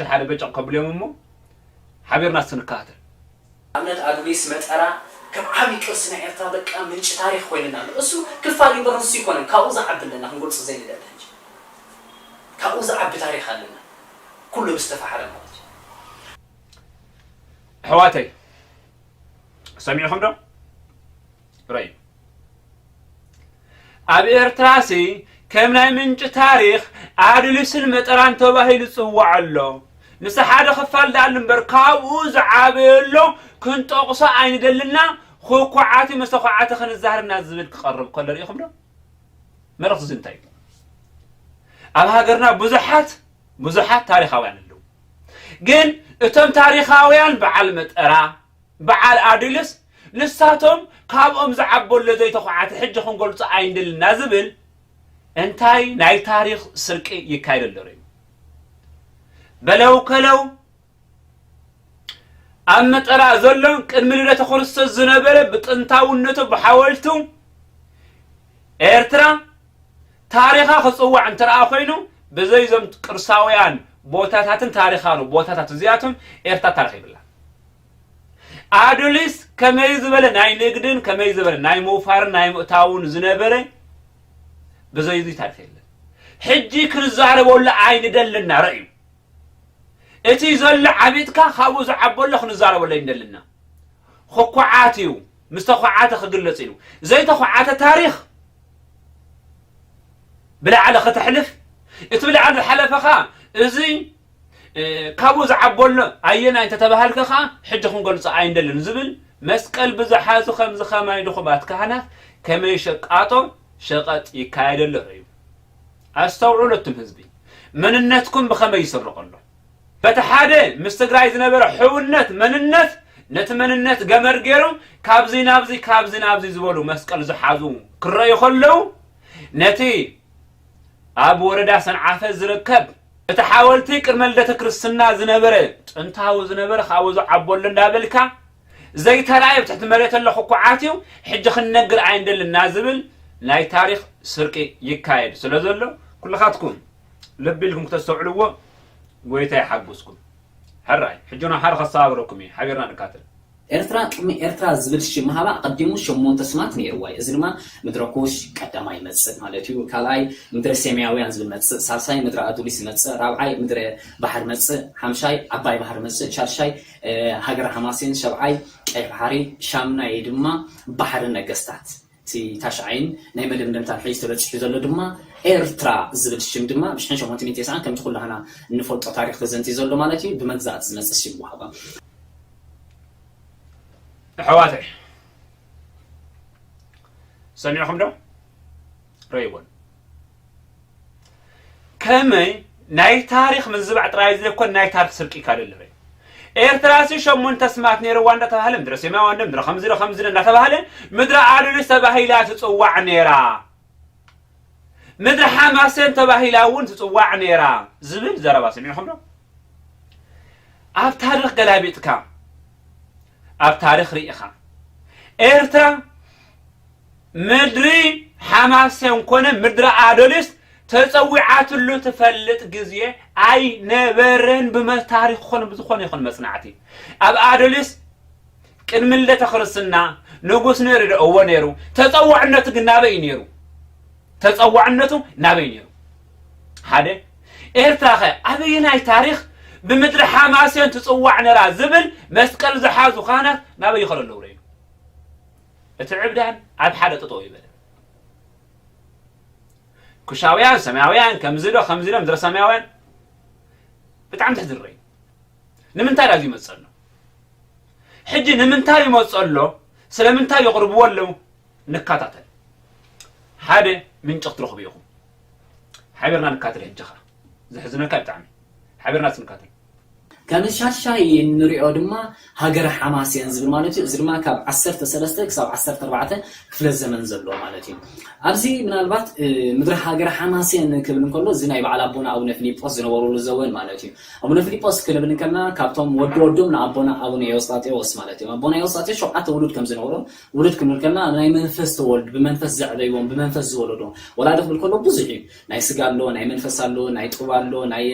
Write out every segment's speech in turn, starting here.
ሓደ በጨቕ ከብልዮም እሞ ሓቢርና እስቲ ንከታተል። ኣብነት ኣዱሊስ መጠራ ከም ዓቢ ቅርሲ ናይ ኤርትራ በቃ ምንጪ ታሪኽ ኮይንና ኣሎ። እሱ ክፋል እዩ እምበር ንሱ ኣይኮነን ካብኡ ዝዓቢ ኣለና ክንገልጾ ዘይንደሊ ሕጂ። ካብኡ ዝዓቢ ታሪኽ ኣለና። ኩሉ ብዝተፋሕረ ማለት እዩ። ኣሕዋተይ ሰሚዕኹም ዶ? ረዩ ኣብ ኤርትራሲ ከም ናይ ምንጪ ታሪኽ ኣድሊስን መጠራን ተባሂሉ ዝጽዋዕ ኣሎ። ንስ ሓደ ክፋል ደኣሉ እምበር ካብኡ ዝዓበየ ኣሎ። ክንጠቕሶ ኣይንደልና። ክኳዓቲ ምስ ተኳዓተ ክንዛርና ዝብል ክቐርብ ከሎ ርኢኹም ዶ? መልእኽቲ እዚ እንታይ እዩ? ኣብ ሃገርና ብዙሓት ብዙሓት ታሪኻውያን ኣለዉ። ግን እቶም ታሪኻውያን በዓል መጠራ በዓል ኣዱልስ ንሳቶም ካብኦም ዝዓበሎ ዘይተኹዓተ ሕጂ ክንገልጾ ኣይንደልና ዝብል እንታይ ናይ ታሪኽ ስርቂ ይካየድ ኣሎ ርዩ። በለው ከለው ኣብ መጠራ ዘሎ ቅድሚ ልደተ ክርስቶስ ዝነበረ ብጥንታውነቱ ብሓወልቱ ኤርትራ ታሪኻ ክጽዋዕ እንተ ደኣ ኮይኑ ብዘይ እዞም ቅርሳውያን ቦታታትን ታሪኻኑ ቦታታት እዚኣቶም ኤርትራ ታሪኽ ይብላ። ኣዱሊስ ከመይ ዝበለ ናይ ንግድን ከመይ ዝበለ ናይ ምውፋርን ናይ ምእታውን ዝነበረ ብዘይ እዚ ታሪኽ የለን። ሕጂ ክንዛረበሉ ኣይንደልና ረእዩ። እቲ ዘሎ ዓቢጥካ ካብኡ ዝዓበሎ ክንዛረበሉ ኣይንደልና። ክኩዓት እዩ። ምስ ተኹዓተ ክግለጽ ኢሉ ዘይተኹዓተ ታሪኽ ብላዕሊ ከተሕልፍ እቲ ብላዕሊ ዝሓለፈኻ እዚ ካብኡ ዝዓበሎ ኣየናይ እንተተባሃልከ ከዓ ሕጂ ክንገልጾ ኣይንደልን ዝብል መስቀል ብዝሓዙ ከምዚ ከማይ ድኹባት ካህናት ከመይ ሸቃጦ ሸቐጥ ይካየደሉ እዩ። ኣስተውዕሉ እትም ህዝቢ መንነትኩም ብኸመይ ይስረቕ ኣሎ። በቲ ሓደ ምስ ትግራይ ዝነበረ ሕውነት መንነት ነቲ መንነት ገመድ ገይሮም ካብዚ ናብዚ ካብዚ ናብዚ ዝበሉ መስቀል ዝሓዙ ክረዩ ከለዉ ነቲ ኣብ ወረዳ ሰንዓፈ ዝርከብ እቲ ሓወልቲ ቅድመ ልደተ ክርስትና ዝነበረ ጥንታዊ ዝነበረ ካብኡ ዝዓበሉ እንዳበልካ ዘይተራእየ ብትሕቲ መሬት ኣሎ ክኩዓት እዩ። ሕጂ ክንነግር ኣይንደልና ዝብል ናይ ታሪኽ ስርቂ ይካየድ ስለ ዘሎ ኩልኻትኩም ልቢ ኢልኩም ክተስተውዕልዎ ጎይታ ይሓግዝኩም። ሕራይ ሕጂ ናብ ሓደ ከሰባብረኩም እዩ ሓቢርና ንካተል። ኤርትራ ቅድሚ ኤርትራ ዝብል ሽም ምሃባ ኣቐዲሙ ሸሞንተ ስማት ነይርዋ እዩ። እዚ ድማ ምድረ ኩሽ ቀዳማይ ይመጽእ ማለት እዩ። ካልኣይ ምድረ ሴማያውያን ዝብል መጽእ፣ ሳልሳይ ምድረ ኣዱሊስ ይመጽእ፣ ራብዓይ ምድረ ባሕሪ መጽእ፣ ሓምሻይ ዓባይ ባሕሪ መጽእ፣ ሻድሻይ ሃገረ ሓማሴን፣ ሻብዓይ ቀይሕ ባሕሪ፣ ሻምናይ ድማ ባሕሪ ነገስታት። እቲ ታሽዓይን ናይ መደምደምታን ሕጂ ተበጺሑ ዘሎ ድማ ኤርትራ ዝብል ሽም ድማ ብሽሕን ሸሞንተ ሚእትን ተስዓን ከምቲ ኩላህና እንፈልጦ ታሪኽ ተዘንትዩ ዘሎ ማለት እዩ። ብመግዛእቲ ዝመጽእ ሽም ወሃባ። ኣሕዋተይ ሰሚዕኹም ዶ? ረይቦን ከመይ ናይ ታሪኽ ምዝባዕ ጥራይ ዘይኮን ናይ ታሪኽ ስርቂ ይካለል ርእ። ኤርትራሲ ሸሞንተ ስማት ነይርዋ እንዳተባህለ ምድረ ሴማውያን ምድረ ከምዚ ዶ ከምዚ ዶ እንዳተባህለ ምድረ ኣዱሊስ ተባሂላ ትጽዋዕ ነይራ። ምድረ ሓማሴን ተባሂላ እውን ትጽዋዕ ነይራ ዝብል ዘረባ ሰሚዕኹም ዶ? ኣብ ታሪኽ ገላቢጥካ ኣብ ታሪኽ ርኢኻ ኤርትራ ምድሪ ሓማሴን ኮነ ምድሪ ኣዶሊስ ተጸዊዓትሉ ትፈልጥ ግዜ ኣይነበረን። ብመታሪኽ ኮነ ብዝኾነ ይኹን መጽናዕቲ ኣብ ኣዶሊስ ቅድሚ ልደተ ክርስትና ንጉስ ነይሩ ዶ? እዎ ነይሩ። ተጸዋዕነቱ ግን ናበይ እዩ ነይሩ? ተጸዋዕነቱ ናበይ ነይሩ? ሓደ ኤርትራ ኸ ኣበየናይ ታሪኽ ብምድሪ ሓማሴን ትጽዋዕ ነራ ዝብል መስቀል ዝሓዙ ካህናት ናበይ ይኸዱ ኣለዉ ረዩ? እቲ ዕብዳን ኣብ ሓደ ጠጠው ይበለ። ኩሻውያን ሰማያውያን ከምዚ ዶ ከምዚ ዶ ምድረ ሰማያውያን ብጣዕሚ ትሕዝን ረዩ። ንምንታይ ዳዚ ይመጽእ ኣሎ? ሕጂ ንምንታይ ይመጽእ ኣሎ? ስለምንታይ ይቕርብዎ ኣለዉ? ንከታተል። ሓደ ምንጪ ክትረኽቡ ኢኹም። ሓቢርና ንካተል። ሕጂ ኸኣ ዘሕዝነካ ብጣዕሚ ሓቢርና ንካተል። ከም ሻሻይ እንሪኦ ድማ ሃገረ ሓማሴን ዝብል ማለት እዩ። እዚ ድማ ካብ ዓሰርተ ሰለስተ ክሳብ ዓሰርተ ኣርባዕተ ክፍለ ዘመን ዘሎ ማለት እዩ። ኣብዚ ምናልባት ምድሪ ሃገረ ሓማሴን ክብል እንከሎ፣ እዚ ናይ በዓል ኣቦና ኣቡነ ፊሊጶስ ዝነበሩሉ ዘወን ማለት እዩ። ኣቡነ ፊሊጶስ ክንብል እንከልና ካብቶም ወዲ ወዶም ንኣቦና ኣቡነ ኤዎስጣቴዎስ ማለት እዮም። ኣቦና ኤዎስጣቴዎስ ሸውዓተ ውሉድ ከም ዝነበሮም፣ ውሉድ ክንብል ከልና ናይ መንፈስ ተወልዱ፣ ብመንፈስ ዘዕበይዎም፣ ብመንፈስ ዝወለዶም። ወላዲ ክብል ከሎ ብዙሕ እዩ። ናይ ስጋ ኣሎ፣ ናይ መንፈስ ኣሎ፣ ናይ ጡብ ኣሎ፣ ናይ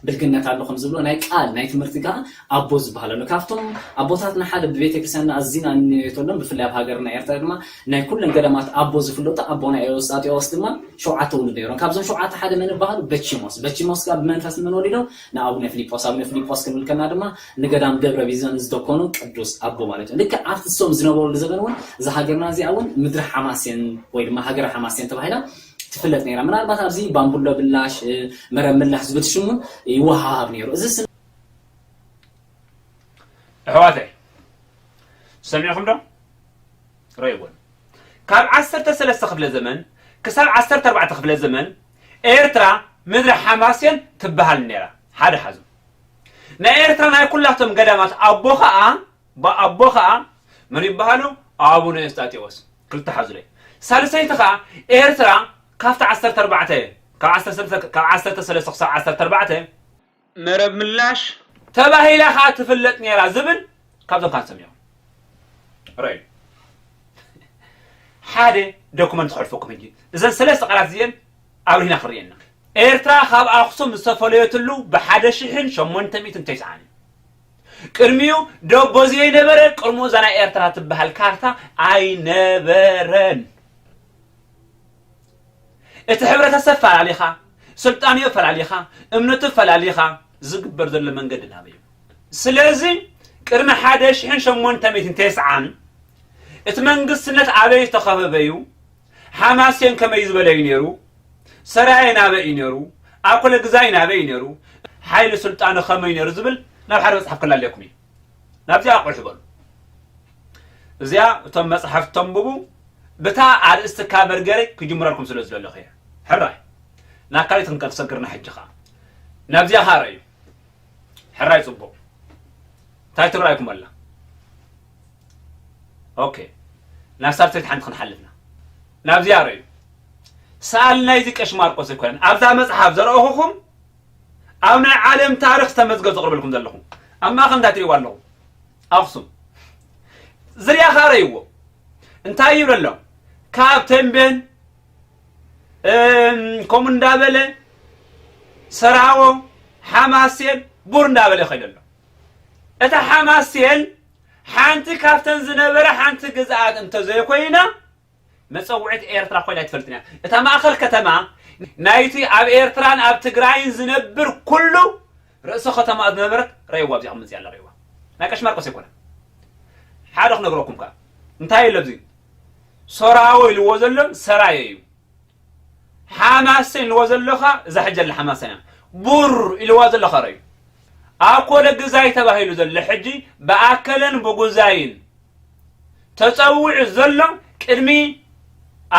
ብልግነት ኣሎ ከም ዝብሎ፣ ናይ ቃል ናይ ትምህርቲ ከዓ ኣቦ ዝበሃል ኣሎ። ካብቶም ኣቦታትና ሓደ ብቤተ ክርስቲያንና ኣዚና እንየተሎም፣ ብፍላይ ኣብ ሃገርና ኤርትራ ድማ ናይ ኩለን ገዳማት ኣቦ ዝፍለጡ ኣቦና ኤዎስጣቴዎስ ድማ ሸውዓተ ውሉድ ነይሮም። ካብዞም ሸውዓተ ሓደ መን ይበሃሉ? በቺሞስ። በቺሞስ ከዓ ብመንፈስ ንመን ወሊዶም? ንኣቡነ ፊሊጶስ። ኣቡነ ፊሊጶስ ክንብል ከና ድማ ንገዳም ደብረ ቢዘን ዝተኮኑ ቅዱስ ኣቦ ማለት እዩ። ልክዕ ኣብቲ እሶም ዝነበሩሉ ዘበን እውን እዛ ሃገርና እዚኣ እውን ምድሪ ሓማሴን ወይ ድማ ሃገረ ሓማሴን ተባሂላ ትፍለጥ ነይራ። ምናልባት ኣብዚ ባምቡሎ ብላሽ፣ መረብ ምላሽ ዝብል ሽም እውን ይወሃሃብ ነይሩ። እዚ ስም ኣሕዋተይ ሰሚዕኹም ዶ? ረይቦን ካብ ዓሰርተ ሰለስተ ክፍለ ዘመን ክሳብ ዓሰርተ ኣርባዕተ ክፍለ ዘመን ኤርትራ ምድሪ ሓማሴን ትበሃል ነይራ። ሓደ ሓዙ ናይ ኤርትራ ናይ ኩላቶም ገዳማት ኣቦ ኸዓ ኣቦ ኸዓ መን ይበሃሉ? ኣቡነ ኤስጣጢዎስ። ክልተ ሓዙለይ። ሳልሰይቲ ኸዓ ኤርትራ ካብቲ ዓሰርተ ኣርባዕተ ካብ ዓሰርተ ሰለስተ ክሳብ ዓሰርተ ኣርባዕተ መረብ ምላሽ ተባሂላ ኸዓ ትፍለጥ ነይራ ዝብል ካብዞም ካን ሰሚዑ ረዩ ሓደ ዶኩመንት ክሕልፈኩም ሕጂ እዘን ሰለስተ ቃላት እዚአን ኣብሪህና ክርእየና ኤርትራ ካብ ኣክሱም ዝተፈለየትሉ ብሓደ ሽሕን ሸሞንተ ሚእትን ተስዓን እዩ ቅድሚኡ ደቦ ዘይነበረ ቅድሚኡ እዛ ናይ ኤርትራ ትበሃል ካርታ ኣይነበረን እቲ ሕብረተሰብ ፈላሊኻ፣ ስልጣኔኡ ፈላሊኻ፣ እምነቱ ፈላሊኻ ዝግበር ዘሎ መንገዲ ናበይ እዩ? ስለዚ ቅድሚ ሓደ ሽሕን ሸሞንተ ሚእትን ተስዓን እቲ መንግስትነት ኣበይ ዝተኸበበ እዩ? ሓማሴን ከመይ ዝበለ እዩ ነይሩ? ሰራየ ናበይ እዩ ነይሩ? ኣኮለ ግዛይ ናበይ እዩ ነይሩ? ሓይሊ ስልጣኑ ከመይ ነይሩ ዝብል ናብ ሓደ መፅሓፍ ክላለየኩም እዩ። ናብዚኣ ኣቑሑ በሉ። እዚኣ እቶም መጽሓፍ ተንብቡ ብታ ኣርእስቲ ካቨር ገይረ ክጅምረልኩም ስለ ዝደለኹ እየ። ሕራይ ናብ ካልእ ክንቀሰግርና ሕጂ ኸዓ ናብዚኣ ኸዓ ረእዩ። ሕራይ ጽቡቕ እንታይ ትረኣይኩም ኣላ? ኦኬ ናብ ሳልሰይቲ ሓንቲ ክንሓልፍና ናብዚኣ ረእዩ። ሰኣሊ ናይዚ ቀሺ ማርቆስ ኣይኮነን። ኣብዛ መጽሓፍ ዘረእኹኹም ኣብ ናይ ዓለም ታሪኽ ዝተመዝገብ ዘቕርበልኩም ዘለኹ ኣብ ማእኸል እንታይ ትሪእዋ ኣለኹ ኣኽሱም ዝርያ ኸዓ ረእይዎ እንታይ ይብል ኣሎ ካብ ተንቤን ከምኡ እንዳበለ ሰራዎ ሓማሴን ቡር እንዳበለ ይኸይድ ኣሎ እታ ሓማሴን ሓንቲ ካብተን ዝነበረ ሓንቲ ግዝኣት እንተዘይኮይና መፀውዒት ኤርትራ ኮይና ኣይትፈልጥን እያ። እታ ማእኸል ከተማ ናይቲ ኣብ ኤርትራን ኣብ ትግራይን ዝነብር ኩሉ ርእሰ ከተማ ዝነበረት ረእይዋ ኣብዚኣ ክምፅእ ኣላ ረእይዋ ናይ ቀሽ ማርቆስ ኣይኮነ ሓደ ክነግረኩም ከ እንታይ የለ ኣብዚ ሶራዎ ኢልዎ ዘሎ ሰራየ እዩ ሓማሰን ኢልዎ ዘሎ ከ እዛ ሕጂ ኣላ ሓማሰን እያ ቡር ኢልዋ ዘሎ ከ ረእዩ ኣኮለ ግዛይ ተባሂሉ ዘሎ ሕጂ ብኣከለን ብጉዛይን ተፀዊዑ ዘሎ ቅድሚ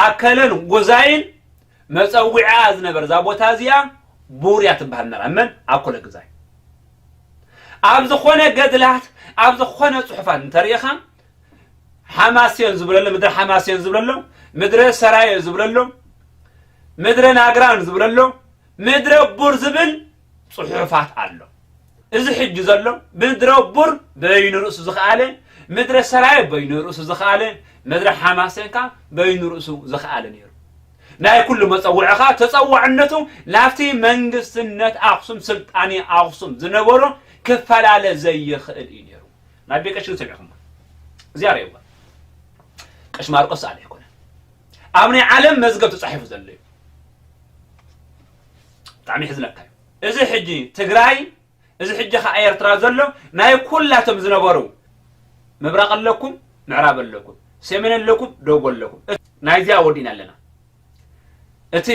ኣከለን ጉዛይን መፀዊዕኣ ዝነበር እዛ ቦታ እዚኣ ቡርያ ትበሃል ነራ መን ኣኮለ ግዛይ ኣብ ዝኾነ ገድላት ኣብ ዝኾነ ፅሑፋት እንተሪኢኻ ሓማስዮን ዝብለሎ ምድረ ሓማስዮን ዝብለሎ ምድረ ሰራየ ዝብለሎ ምድረ ናግራን ዝብለሎ ምድረ ቡር ዝብል ፅሑፋት ኣሎ እዚ ሕጂ ዘሎ ምድረ ቡር በይኑ ርእሱ ዝኸኣለ ምድረ ሰራየ በይኑ ርእሱ ዝኸኣለ ምድረ ሓማሴን ከ በይኑ ርእሱ ዝኸኣለ ነይሩ ናይ ኩሉ መፀውዒ ከ ተፀዋዕነቱ ናብቲ መንግስትነት ኣክሱም ስልጣኔ ኣክሱም ዝነበሮ ክፈላለ ዘይኽእል እዩ ነይሩ ናብ ቤቀሽን ሰሚዕኹም እዚኣ ርእይዋ ቀሽ ማርቆስ ኣለ ኣይኮነ ኣብ ናይ ዓለም መዝገብ ተፃሒፉ ዘሎ እዩ ብጣዕሚ ሕዝነካ እዩ እዚ ሕጂ ትግራይ እዚ ሕጂ ከዓ ኤርትራ ዘሎ ናይ ኩላቶም ዝነበሩ ምብራቕ ኣለኩም ምዕራብ ኣለኩም ሰሜን ኣለኩም ደቡብ ኣለኩም ናይዚኣ ወዲእና ኣለና እቲ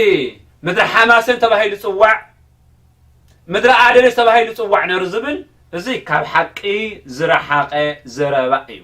ምድሪ ሓማሴን ተባሂሉ ፅዋዕ ምድሪ ኣደለች ተባሂሉ ፅዋዕ ነሩ ዝብል እዚ ካብ ሓቂ ዝረሓቐ ዘረባ እዩ